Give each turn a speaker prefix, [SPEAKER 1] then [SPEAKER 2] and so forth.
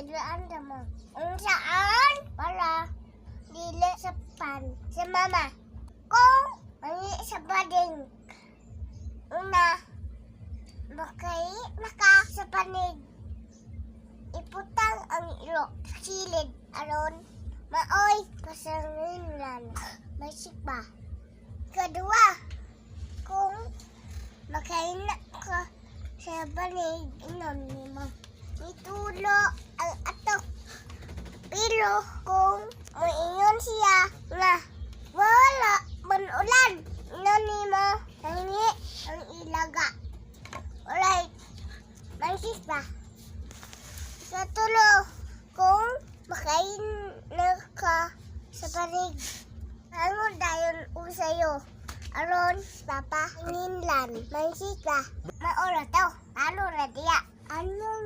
[SPEAKER 1] Tudloan ta mo. Unsaan para dili sakpan si mama. Kung mangihi sa banig. Una, makahi na ka sa banig. Ibutang ang ilo sa kilid aron maoy kasanginan. May sikpa. Kadua, kung makahina ka sa banig, ingnon nimo, "Nitulo ang atok." Pero kung moingon siya nga wala man ulan, ingnon nimo, "Nangihi ang ilaga." Alright, may sikpa. Ikatulo, kung makahina ka sa banig, hango dayon og sayo aron mapanginlan. May sikpa. Mao ra to. Talo ra diha. Ano?